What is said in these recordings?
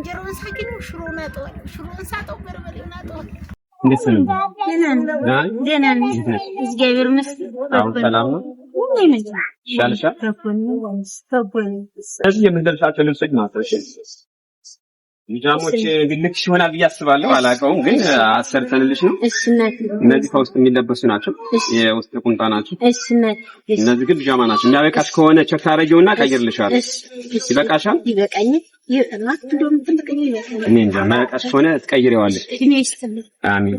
እንጀራውን ሳገኘው ሽሮውን አጠዋለሁ። ሽሮውን ሳጠው በርበሬውን አጠዋለሁ። እንዴት ነው? ደህና ነኝ፣ እግዚአብሔር ይመስገን። አሁን ሰላም ነው? ይሻልሻል? እዚህ የምንለብሳቸው ልብሶች ናቸው። እሺ ቢጃሞች ልክሽ ይሆናል ብዬ አስባለሁ። አላውቀውም፣ ግን አሰርተንልሽ ነው። እነዚህ ከውስጥ የሚለበሱ ናቸው። የውስጥ ቁምጣ ናቸው። እነዚህ ግን ቢጃማ ናቸው። የሚያበቃሽ ከሆነ check ታደርጊውና ቀይርልሻለሁ። ይበቃሻል? ይበቃኛል። እኔ እንጃ። የማይበቃሽ ከሆነ ትቀይሪዋለሽ። አሚን።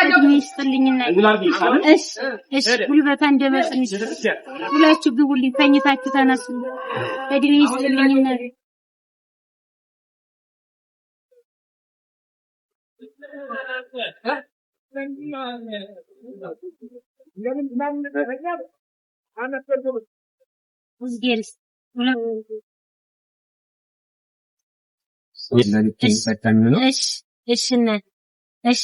እድሜ ይስጥልኝና እሺ፣ እሺ፣ ጉልበታ እንደበጽን ሁላችሁ ግቡልኝ፣ ተኝታችሁ ተነሱ። እድሜ ይስጥልኝና እሺ፣ እሺ እናቴ እሺ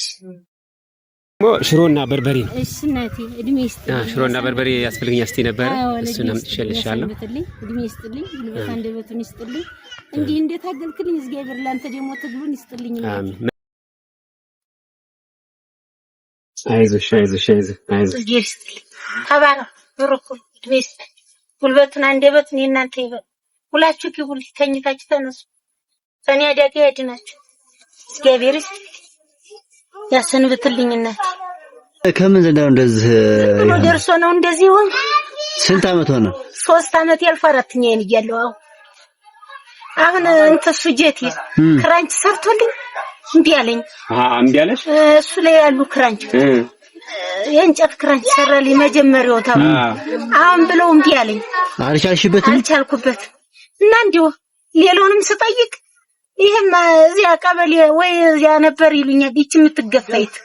ሽሮና በርበሬ ነው። እሺ እናቴ እድሜ ይስጥልኝ። ሽሮና በርበሬ ያስፈልገኛል ስትይ ነበረ። እሱን አምጥቼልሻለሁ። እድሜ ይስጥልኝ፣ ጉልበት አንደበቱን ይስጥልኝ። እንዲህ እንደታገልክልኝ እግዚአብሔር ላንተ ደግሞ ትግሉን ይስጥልኝ። አሜን። አይዞሽ፣ አይዞሽ፣ አይዞሽ፣ አይዞሽ። እግዚአብሔር ይስጥልኝ። ተባረክ፣ ብሩክ እድሜ ይስጥልኝ። ጉልበቱን አንደበቱን የእናንተ ይበል። ሁላችሁ ግቡልኝ፣ ተኝታችሁ ተነሱ። ከእኔ አደጋ ያድናችሁ እግዚአብሔር ይስጥልኝ። ያሰንብትልኝ እናቴ። ከምን ዘንድ ነው እንደዚህ ብሎ ደርሶ ነው እንደዚህ ሆን? ስንት አመት ሆነ? 3 አመት ያልፎ አራተኛዬን እያለሁ አሁን እንትን ሱጀቴ ክራንች ሰርቶልኝ እምቢ አለኝ። እምቢ አለሽ? እሱ ላይ ያሉ ክራንች የእንጨት ክራንች ሰራልኝ መጀመሪያው ተብሎ አሁን ብለው እምቢ አለኝ። አልቻልሽበትም? አልቻልኩበት እና እንዲሁ ሌላውንም ስጠይቅ ይሄማ እዚያ ቀበሌ ወይ እዚያ ነበር ይሉኛል። ይቺ የምትገፋይት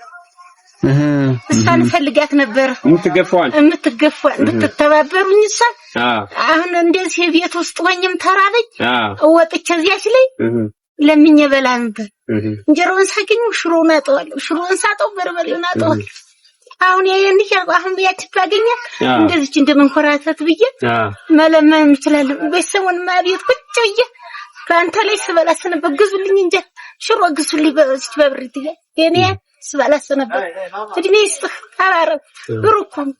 እሷን ፈልጋት ነበር የምትገፋዋን የምትገፋዋን ብትተባበሩኝ እሷን አሁን እንደዚህ ቤት ውስጥ ሆኜም ተራበኝ ወጥቼ እዚያች ላይ ለምኜ በላ ነበር። እንጀራውን ሳገኘው ሽሮውን አጠዋለሁ። ሽሮውን ሳጠው በርበሬውን አጠዋለሁ። አሁን ያን አሁን ያቺ ባገኛት እንደዚች እንደመንኮራተት ብዬ መለመን እችላለሁ። ቤተሰቡንማ ቤት ቁጭ ብዬ በአንተ ላይ ስበላ ሰነበት። ግዙልኝ እንጀራ ሽሮ ግዙልኝ በዚች በብሪት የኔ ስበላ ሰነበት። እድሜ ይስጥህ፣ ተባረክ፣ ብሩክ ሁን።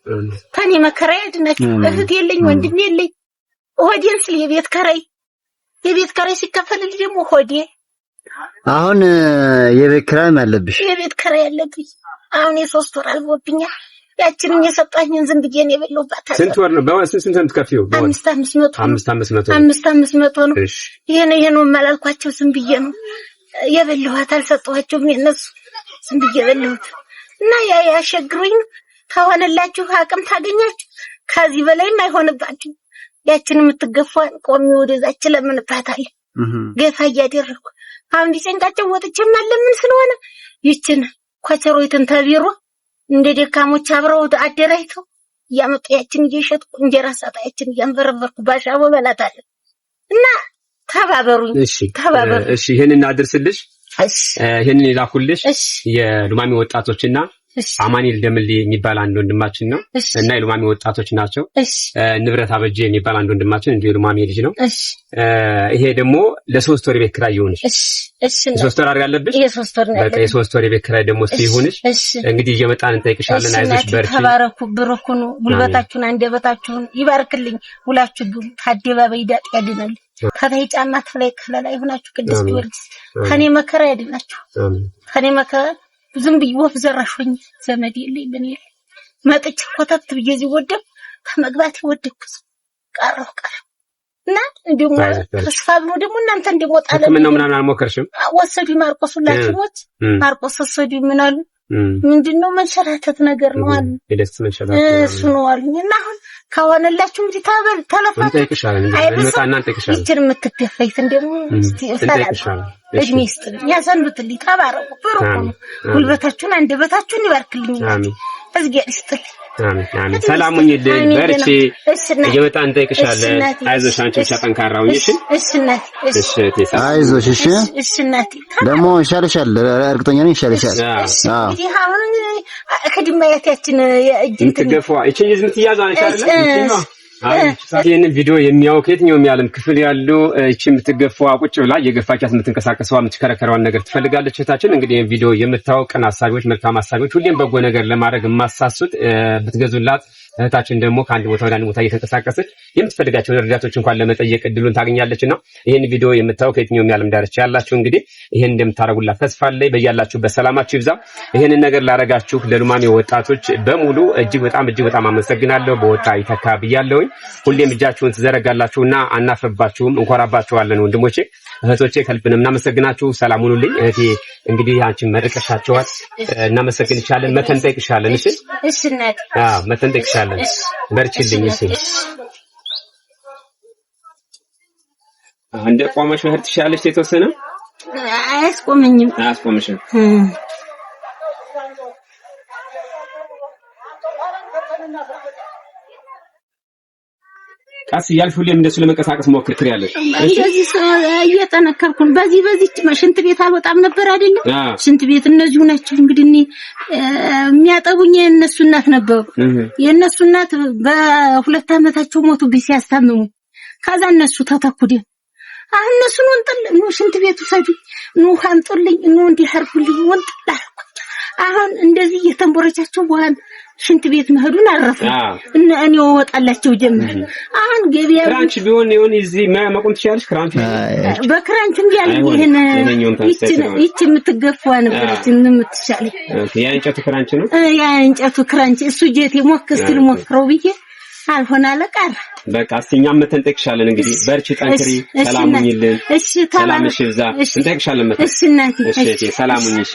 ከእኔ መከራ ያድናችሁ። እህት የለኝ ወንድም የለኝ። ሆዴን ስል የቤት ከራይ የቤት ከራይ ሲከፈልልኝ ደግሞ ሆዴ አሁን የቤት ኪራይም አለብሽ። የቤት ከራይ አለብኝ። አሁን የ3 ወር አልፎብኛል። ያችንን የሰጣኝን ዝም ብዬ ነው የበላሁባት። ስንት ወር ነው? ስንት ነው የምትከፍይው? 500 500 500 ነው። ይሄን ይሄን ነው የማላልኳቸው ዝም ብዬ ነው የበላኋት። አልሰጠኋቸውም የእነሱ ዝም ብዬ የበላሁት እና ያ ያሸግሩኝ ነው። ከሆነላችሁ አቅም ታገኛችሁ፣ ከዚህ በላይም አይሆንባችሁ። ያችን የምትገፋን ቆሜ ወደዛች ለምንባታለሁ ገፋ እያደረኩ አሁን ቢጨንቃቸው ወጥቼም አለምን ስለሆነ ይችን ኮቸሮይትን ተቢሮ እንደ ደካሞች አብረው አደራጅተው እያመጡ ያችን እየሸጥኩ እንጀራ ሳጣ ያችን እያንበረበርኩ ባሻቦ በላታለሁ። እና ተባበሩኝ። እሺ፣ ተባበሩ። እሺ፣ ይሄንን አድርስልሽ። ይሄንን የላኩልሽ የሉማሜ ወጣቶችና አማኑኤል ደምሌ የሚባል አንድ ወንድማችን ነው እና የሉማሜ ወጣቶች ናቸው። ንብረት አበጀ የሚባል አንድ ወንድማችን እንዲሁ የሉማሜ ልጅ ነው። ይሄ ደግሞ ለ3 ወር የቤት ኪራይ ይሁንሽ። የ3 ወር አድርግ አለብሽ። በቃ የ3 ወር የቤት ኪራይ ደግሞ እስኪ ይሁንሽ። እንግዲህ እየመጣን እንጠይቅሻለን። አይዞሽ፣ በርቺ። ተባረኩ፣ ብሩክ ሁኑ። ጉልበታችሁን አንደበታችሁን ይባርክልኝ። ሁላችሁ ግቡ። ከአደባባይ ዳጥ ያድናል። ከታይ ጫማ ተላይ ከለላ ይሁናችሁ። ቅዱስ ጊዮርጊስ ከኔ መከራ ያድናችሁ። ከኔ መከራ ዝም ብዬ ወፍ ዘራሽ ሆኜ ዘመድ የለኝ ምን የለኝ መጥቼ ኮተት ብዬ እዚህ ወደቅኩ። ከመግባቴ ወደቅኩ፣ ቀረሁ እና እንዲሁም ተስፋ ብሎ ደግሞ እናንተ እንደሞጣ ሕክምናው ምናምን አልሞከርሽም? ወሰዱኝ ማርቆስ ሁላችሁሞች ማርቆስ ወሰዱኝ። ምን አሉ? ምንድነው መንሸራተት ነገር ነው አሉ። እሱ ነው አሉኝ። እና አሁን ከሆነላችሁ እንግዲህ ተለፋችሁ ይችን የምትገፋይት እንደሞ እድሜ ይስጥልኝ፣ ያሰንብትልኝ። ተባረኩ፣ ብሩክ ሁኑ። ጉልበታችሁን አንደበታችሁን ይባርክልኝ። እግዚአብሔር ይስጥልኝ። አሜን፣ አሜን። ሰላም ሁኚልኝ፣ በርቺ። እየመጣን እንጠይቅሻለን። አይዞሽ፣ አንቺ ብቻ ጠንካራ ሁኚ። እሺ፣ እሺ እናቴ። እሺ፣ አይዞሽ። እሺ፣ እሺ እናቴ። ደግሞ ይሻልሻል፣ እርግጠኛ ነኝ ይሻልሻል። አዎ፣ እንግዲህ አሁን ከድማያታችን የእጅ የምትገፋዋ ይቺን የምትያዟ ነች አይደል? ይህንን ቪዲዮ የሚያውቅ የትኛውም የዓለም ክፍል ያሉ እቺ የምትገፋዋ ቁጭ ብላ እየገፋቻት የምትንቀሳቀሰዋ የምትከረከረዋን ነገር ትፈልጋለች እህታችን። እንግዲህ ይህን ቪዲዮ የምታውቅ ቅን ሀሳቢዎች፣ መልካም ሀሳቢዎች፣ ሁሌም በጎ ነገር ለማድረግ የማሳሱት ብትገዙላት እህታችን ደግሞ ከአንድ ቦታ ወደ አንድ ቦታ እየተንቀሳቀሰች የምትፈልጋቸውን እርዳቶች እንኳን ለመጠየቅ እድሉን ታገኛለች እና ይህን ቪዲዮ የምታውቅ ከየትኛውም የዓለም ዳርቻ ያላችሁ እንግዲህ ይህን እንደምታደርጉላት ተስፋ አለኝ። በያላችሁበት ሰላማችሁ ይብዛ። ይህንን ነገር ላረጋችሁ ለሉማሜ ወጣቶች በሙሉ እጅግ በጣም አመሰግናለሁ። በወጣ ይተካ ብያለሁኝ። ሁሌም እጃችሁን ትዘረጋላችሁና አናፍርባችሁም፣ እንኮራባችኋለን። ወንድሞቼ እህቶቼ ከልብ ነው የምናመሰግናችሁ። ሰላም ሁኑልኝ። እህቴ እንግዲህ አንቺን መርቀሻቸዋል፣ እናመሰግንሻለን። መተን እንጠይቅሻለን። እሺ እሺ፣ እናቴ አዎ፣ መተን እንጠይቅሻለን። በርቺልኝ። እሺ፣ እንደ ቆመሽ መሄድ ትችያለሽ። የተወሰነ አያስቆመኝም። አያስቆምሽም። ቀስ እያልሽ ሁሌም እንደሱ ለመንቀሳቀስ ሞክር ትያለሽ። እንደዚህ እየጠነከርኩ ነው። በዚህ ሽንት ቤት አልወጣም ነበር አይደለም? ሽንት ቤት እነዚሁ ናቸው እንግዲህ እኔ የሚያጠቡኝ የእነሱ እናት ነበሩ። የእነሱ እናት በሁለት ዓመታቸው ሞቱብኝ ሲያስታምሙ። ከዛ እነሱ ተተኩ። አሁን እነሱን ወንጥል ኑ ሽንት ቤቱ ሰዱኝ፣ ኑ ውሃ አምጡልኝ፣ ኑ እንዲህ አድርጉልኝ፣ ወንጥል አልኩ። አሁን እንደዚህ እየተንቦረቻቸው በኋላ ሽንት ቤት መሄዱን አረፉ። እና እኔ ወጣላቸው ጀመር። አሁን ገበያ ክራንች ቢሆን ይሁን እዚህ መቆም ትችያለሽ። ክራንች በክራንች እንዲህ ያለ ይሄን ይህች የምትገፋዋ ነበረች የምትሻለኝ። ያ እንጨቱ ክራንች ነው። ያ እንጨቱ ክራንች እሱ ጀቴ ሞክ እስኪ ልሞክረው ብዬ አልሆነ አለ ቀረ። በቃ እስኪ እኛም መተን እንጠይቅሻለን። እንግዲህ በርቺ፣ ጠንክሪ፣ ሰላም ሁኚልን። እሺ፣ ሰላምሽ ይብዛ። እንጠይቅሻለን መተን። እሺ እናቴ፣ እሺ፣ ሰላም ሁኚ። እሺ።